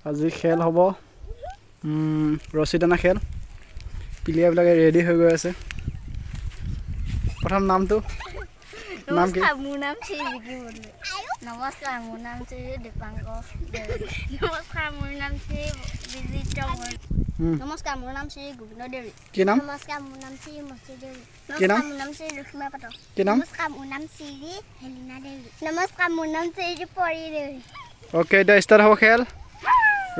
আজি খেল হ'ব, ৰছী টনা খেল। প্লেয়াৰবিলাকে ৰেডি হৈ গৈ আছে। প্ৰথম নামটো নাম কি? নমস্কাৰ, মোৰ নাম শ্ৰী বিকি বৰদলৈ। নমস্কাৰ, মোৰ নাম শ্ৰী দীপাংক দেউৰী। নমস্কাৰ, মোৰ নাম শ্ৰী বিজিত বৰদলৈ। নমস্কাৰ, মোৰ নাম শ্ৰী গোবিন্দ দেউৰী। কি নাম? নমস্কাৰ, মোৰ নাম শ্ৰী মচি দেউৰী। কি নাম? নমস্কাৰ, মোৰ নাম শ্ৰী লক্ষ্মী পাটক। কি নাম? নমস্কাৰ, মোৰ নাম শ্ৰী হেলিনা দেউৰী। নমস্কাৰ, মোৰ নাম শ্ৰী পৰি দেউৰী। অ'কে, এতিয়া ষ্টাৰ্ট হ'ব খেল।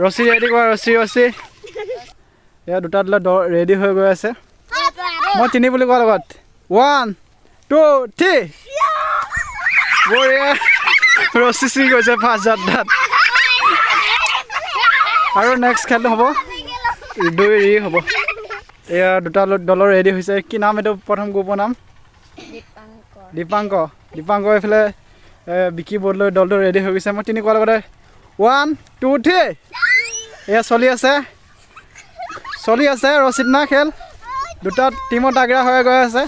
ৰছী ৰেডি কৰা, ৰছী ৰছী। এয়া দুটা দলে ৰেডি হৈ গৈ আছে। মই তিনি বুলি কোৱাৰ লগত 1 2 3। বঢ়িয়া, ৰছী ছিঙি গৈছে ফাৰ্ষ্ট যাত্ৰাত। আৰু নেক্সট খেলটো হ'ব দুই ৰি হ'ব। এয়া দুটা দলৰ ৰেডি হৈছে। কি নাম এইটো প্ৰথম গ্ৰুপৰ নাম? দীপাংক। দীপাংক এইফালে বিকি বৰদলৈ দলটো ৰেডি হৈ গৈছে। মই তিনি কোৱাৰ লগতে 1 2 3। এয়া চলি আছে, চলি আছে ৰছী টনা খেল। দুটা টীমত আগ্ৰহ হৈ গৈ আছে।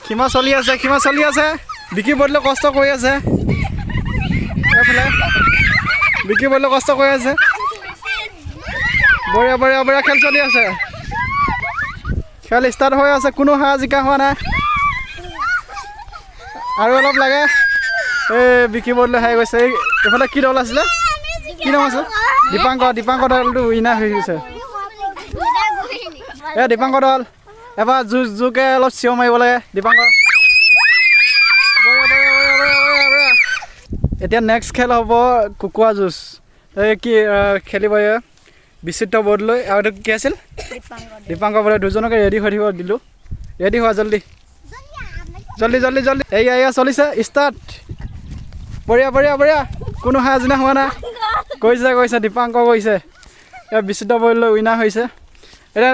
সীমা চলি আছে, সীমা চলি আছে। বিকি বৰদলৈ কষ্ট কৰি আছে। এইফালে বিকি বৰদলৈ কষ্ট কৰি আছে। বঢ়িয়া বঢ়িয়া বঢ়িয়া খেল চলি আছে। খেল ষ্টাৰ্ট হৈ আছে, কোনো হাৰা জিকা হোৱা নাই। আৰু অলপ লাগে। এই বিকি বৰদলৈ হাৰি গৈছে। এই এইফালে কি দল আছিলে? কি নাম আছিল? দীপাংক। দীপাংক দলটো উইনাৰ হৈ গৈছে। এ দীপাংক দল এবাৰ জোৰ জোৰকৈ অলপ চিঞৰ মাৰিব লাগে দীপাংক। বঢ়িয়া বঢ়িয়া বঢ়িয়া বঢ়িয়া বঢ়িয়া বঢ়িয়া। এতিয়া নেক্সট খেল হ'ব কুকুৰা যুঁজ। এই কি খেলিব এই বিচিত্ৰ বৰদলৈ আৰু এইটো কি আছিল? দীপাংক বৰদলৈ। দুজনকে ৰেডি হৈ থাকিব দিলোঁ। ৰেডি হোৱা, জল্দি জল্দি জল্দি জল্দি। এইয়া এয়া চলিছে, ষ্টাৰ্ট। বঢ়িয়া বঢ়িয়া বঢ়িয়া, কোনো সাজনা হোৱা নাই। কৈছে কৈছে দীপাংক কৈছে। এয়া বিচিত্ৰ বৰদলৈ উইনাৰ হৈছে। এতিয়া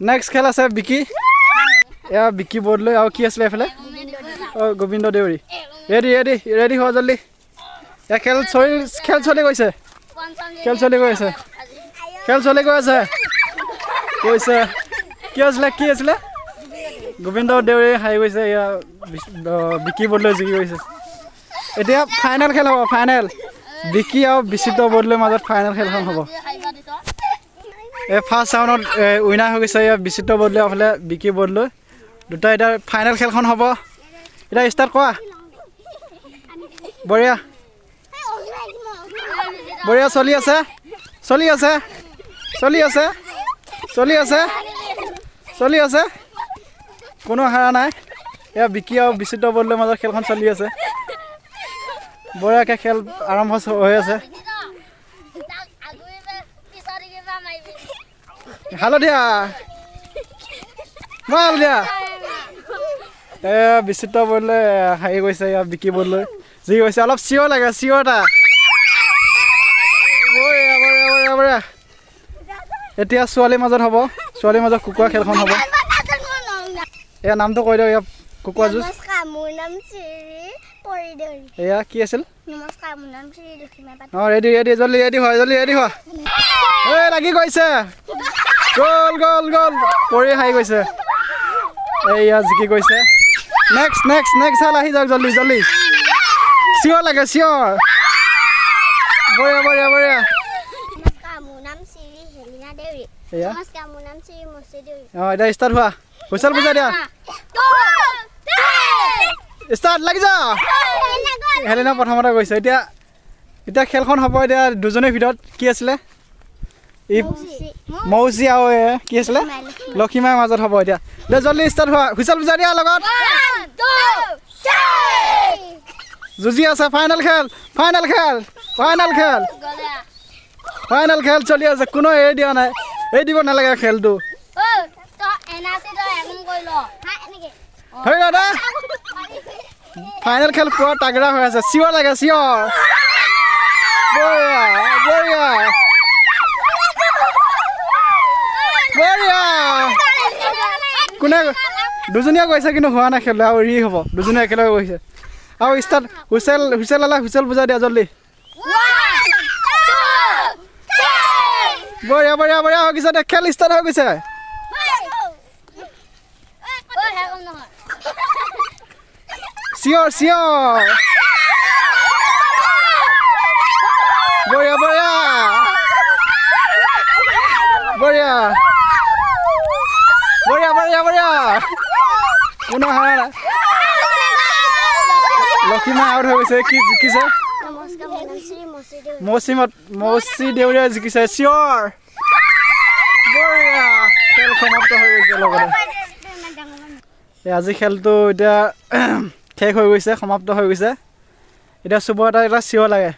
নেক্সট খেল আছে বিকি। এয়া বিকি বৰদলৈ আৰু কি আছিলে এইফালে? অঁ, Gobinda Deori. Ready ready ready হোৱা জল্দি। এয়া খেল চলি, খেল চলি গৈছে, খেল চলি গৈ আছে, খেল চলি গৈ আছে। কৈছে কি আছিলে, কি আছিলে? গোবিন্দ দেউৰী হাৰি গৈছে। এয়া বিকি বৰদলৈ জিকি গৈছে। এতিয়া ফাইনেল খেল হ'ব, ফাইনেল। বিকি আৰু বিচিত্ৰ বৰদলৈৰ মাজত ফাইনেল খেলখন হ'ব। এই ফাৰ্ষ্ট ৰাউণ্ডত উইনাৰ হৈ গৈছে এয়া বিচিত্ৰ বৰদলৈ, এইফালে বিকি বৰদলৈ। দুটা এতিয়া ফাইনেল খেলখন হ'ব। এতিয়া ষ্টাৰ্ট কৰা। বঢ়িয়া বঢ়িয়া চলি আছে, চলি আছে, চলি আছে, চলি আছে, চলি আছে। কোনো হাৰা নাই। এয়া বিকি আৰু বিচিত্ৰ বৰদলৈৰ মাজত খেলখন চলি আছে। বঢ়িয়াকৈ খেল আৰম্ভ হৈ আছে। হালধীয়া, মই হালধীয়া। এ বিচিত্ৰ বৰদলৈ হাৰি গৈছে। এয়া বিকি বৰদলৈ যি গৈছে। অলপ চিঞৰ লাগে, চিঞৰ এটা। বঢ়িয়া বঢ়িয়া বঢ়িয়া বঢ়িয়া। এতিয়া ছোৱালীৰ মাজত হ'ব, ছোৱালীৰ মাজত কুকুৰা খেলখন হ'ব। এয়া নামটো কৈ দিয়ক। এয়া কুকুৰা যুঁজ। নমস্কাৰ, মোৰ নাম শ্ৰী পৰি দেউৰী। এয়া কি আছিল? নমস্কাৰ, মোৰ নাম শ্ৰী লক্ষ্মী পাটক। অঁ, ৰেডি ৰেডি জল্দি ৰেডি হোৱা, জল্দি ৰেডি হোৱা। এই লাগি গৈছে, গ'ল গ'ল গ'ল। পৰি হাৰি গৈছে। এইয়া জিকি গৈছে। নেক্সট নেক্সট নেক্সট খেল আহি যাওক জল্দি জল্দি। চিঞৰ লাগে, চিঞৰ। বঢ়িয়া বঢ়িয়া বঢ়িয়া। নমস্কাৰ, মোৰ নাম শ্ৰী হেলিনা দেউৰী। এয়া নমস্কাৰ, মোৰ নাম শ্ৰী মচি দেউৰী। অঁ, এতিয়া ষ্টাৰ্ট হোৱা। হুইচেল বুজাই দিয়া। ষ্টাৰ্ট, লাগি যা। হেলিনা প্ৰথমতে গৈছে। এতিয়া এতিয়া খেলখন হ'ব এতিয়া দুজনীৰ ভিতৰত। কি আছিলে? ই মৌচি আৰু এ কি আছিলে? লক্ষীমাৰ মাজত হ'ব এতিয়া। দে জল্দি ষ্টাৰ্ট হোৱা। হুইচেল বুজাই দিয়া লগত। যুঁজি আছে। ফাইনেল খেল, ফাইনেল খেল, ফাইনেল খেল, ফাইনেল খেল চলি আছে। কোনো এৰি দিয়া নাই, এৰি দিব নালাগে খেলটো। ধৰি দাদা, ফাইনেল খেল পুৰা তাগৰা হৈ আছে। চিঞৰ লাগে, চিঞৰ। বঢ়িয়া বঢ়িয়া বঢ়িয়া। কোনে দুজনীয়ে গৈছে কিন্তু হোৱা নাই খেল। আৰু ৰি হ'ব, দুজনীয়ে একেলগে গৈছে। আৰু ষ্টাৰ্ট, হুইচেল হুইচেল আলা, হুইচেল বুজাই দিয়া জল্দি। বঢ়িয়া বঢ়িয়া বঢ়িয়া হৈ গৈছে। খেল ষ্টাৰ্ট হৈ গৈছে। চিঞৰ চিঞৰ। বঢ়িয়া বঢ়িয়া। কোনো হাৰা নাই। লক্ষীমা আউট হৈ গৈছে। কি জিকিছে? নমস্কাৰ, মোৰ নাম শ্ৰী মচি। মৌচিমত মৌচি দেউৰীয়ে জিকিছে। চিঞৰ, বঢ়িয়া। খেল সমাপ্ত হৈ গৈছে লগতে। এই আজি খেলটো এতিয়া শেষ হৈ গৈছে, সমাপ্ত হৈ গৈছে। এতিয়া চবৰে এটা এটা চিঞৰ লাগে।